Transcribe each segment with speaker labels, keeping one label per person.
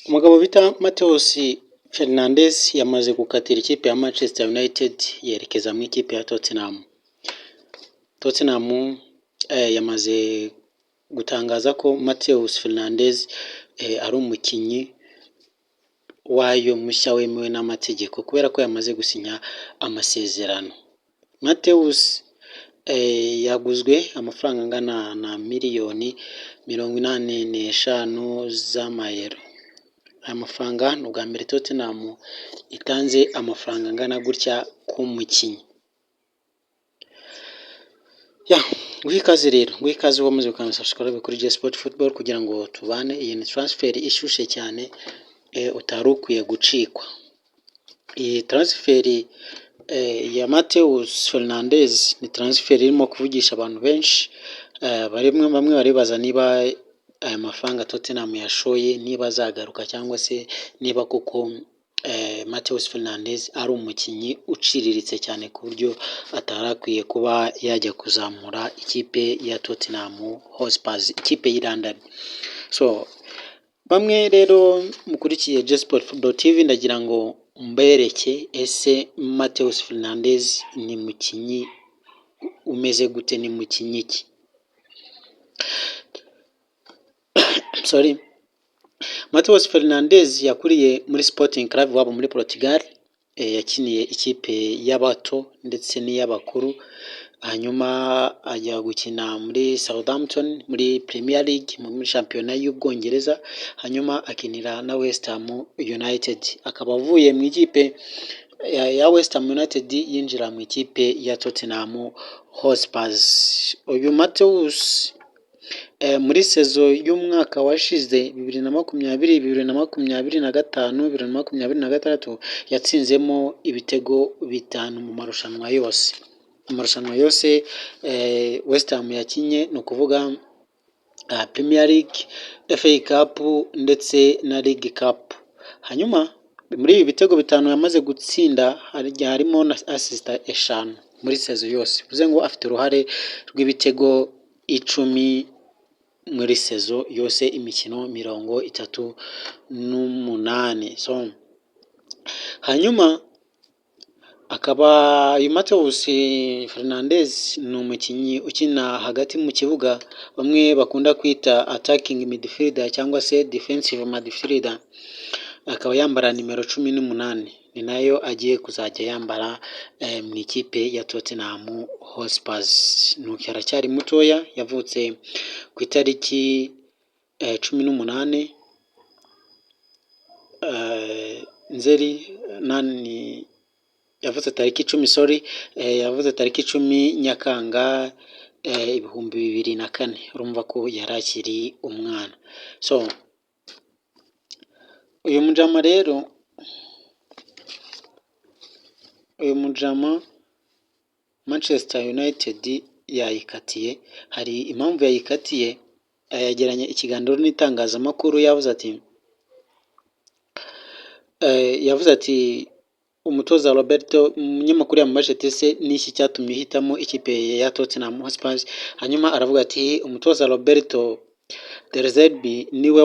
Speaker 1: Umugabo bita Mateus Fernandes yamaze gukatira ikipe ya Manchester United yerekeza mu ikipe ya Tottenham. Tottenham yamaze gutangaza ko Mateus Fernandes ari umukinnyi wayo mushya wemewe n'amategeko kubera ko yamaze gusinya amasezerano. Mateus yaguzwe amafaranga angana na miliyoni 85 z'amayero. Aya mafaranga ni ubwa mbere Tottenham itanze amafaranga angana gutya ku mukinnyi. Ya, nguhe ikaze rero, nguhe ikaze wamaze gukanda subscribe kuri J Sport Football kugira ngo tubane. Iyi ni transfer ishyushye cyane utari ukwiye gucikwa. Iyi transfer ya Mateus Fernandes ni transfer irimo kuvugisha abantu benshi, bamwe baribaza niba aya mafaranga Tottenham yashoye niba azagaruka cyangwa se niba koko Mateus Fernandes ari umukinnyi uciriritse cyane ku buryo atari akwiye kuba yajya kuzamura ikipe ya Tottenham Hotspur, ikipe y'i London. So bamwe rero mukurikiye J Sport Football TV, ndagira ngo mbereke ese Mateus Fernandes ni mukinnyi umeze gute, ni mukinnyi ki? Sorry. Mateus Fernandes yakuriye muri Sporting Club iwabo muri Portugal, yakiniye ikipe y'abato ndetse n'iy'abakuru, hanyuma ajya gukina muri Southampton muri Premier League, muri shampiyona y'Ubwongereza, hanyuma akinira na West Ham United, akaba avuye mu ikipe ya West Ham United yinjira mu ikipe ya Tottenham Hotspur. Uyu Mateus muri saison y'umwaka washize 2020, 2025, 2026 yatsinzemo ibitego bitanu mu marushanwa yose. Amarushanwa yose West Ham yakinye, ni ukuvuga Premier League, FA Cup ndetse na League Cup. Hanyuma muri ibi bitego bitanu yamaze gutsinda harimo na assist eshanu muri saison yose, bivuze ngo afite uruhare rw'ibitego 10 muri saison yose, imikino 38. So hanyuma akaba uyu Mateus Fernandes ni umukinnyi ukina hagati mu kibuga, bamwe bakunda kwita attacking midfielder cyangwa se defensive midfielder, akaba yambara nimero 18, ni nayo agiye kuzajya yambara mu ikipe ya Tottenham Hotspur. Nuko aracyari mutoya, yavutse ku itariki 18 Nzeri nani, yavutse tariki 10, sorry, yavutse tariki 10 Nyakanga 2004, urumva ko yari akiri umwana. So uyu mujama rero, uyu mujama Manchester United yayikatiye, hari impamvu yayikatiye, yagiranye ikiganiro n'itangazamakuru yavuze ati umutoza Roberto, umunyamakuru yamubajije ati: "Ese ni iki cyatumye uhitamo ikipe ya Tottenham Hotspur?" Hanyuma aravuga ati: "Umutoza Roberto De Zerbi niwe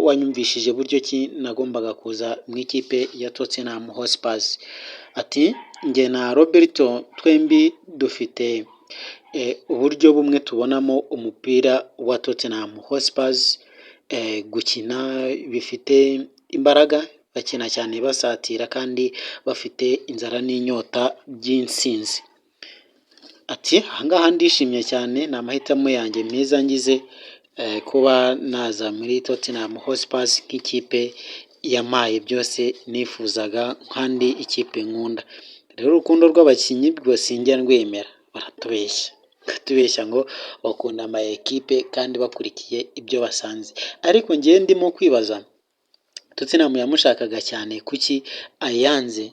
Speaker 1: wanyumvishije buryo ki nagombaga kuza mu ikipe ya Tottenham Hotspur." Ati: "Njye na Roberto twembi dufite uburyo bumwe tubonamo umupira wa Tottenham Hotspur, gukina bifite imbaraga, bakina cyane basatira kandi bafite inzara n'inyota by'intsinzi." Ati: "Ahangaha ndishimye cyane, ni amahitamo yanjye meza ngize kuba naza muri Tottenham Hotspur nk'ikipe yampaye byose nifuzaga kandi ikipe nkunda." Rero urukundo rw'abakinnyi rwo sinjya ndwemera, baratubeshya, baratubeshya ngo bakunda ama ekipe kandi bakurikiye ibyo basanze, ariko njyewe ndimo kwibaza, Tottenham yamushakaga cyane, kuki ayanze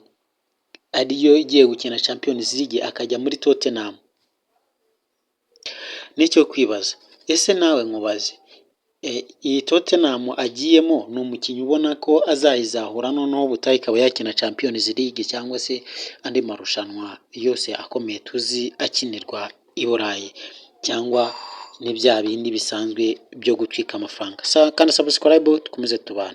Speaker 1: ariyo igiye gukina Champions League akajya muri Tottenham? Nicyo kwibaza. Ese nawe nkubaze, iyi Tottenham agiyemo ni umukinnyi ubona ko azayizahura noneho ubutaha ikaba yakina Champions League cyangwa se andi marushanwa yose akomeye tuzi akinirwa i Burayi, cyangwa Ni bya bindi bisanzwe byo gutwika amafaranga. Kandi subscribe, dukomeze tubane.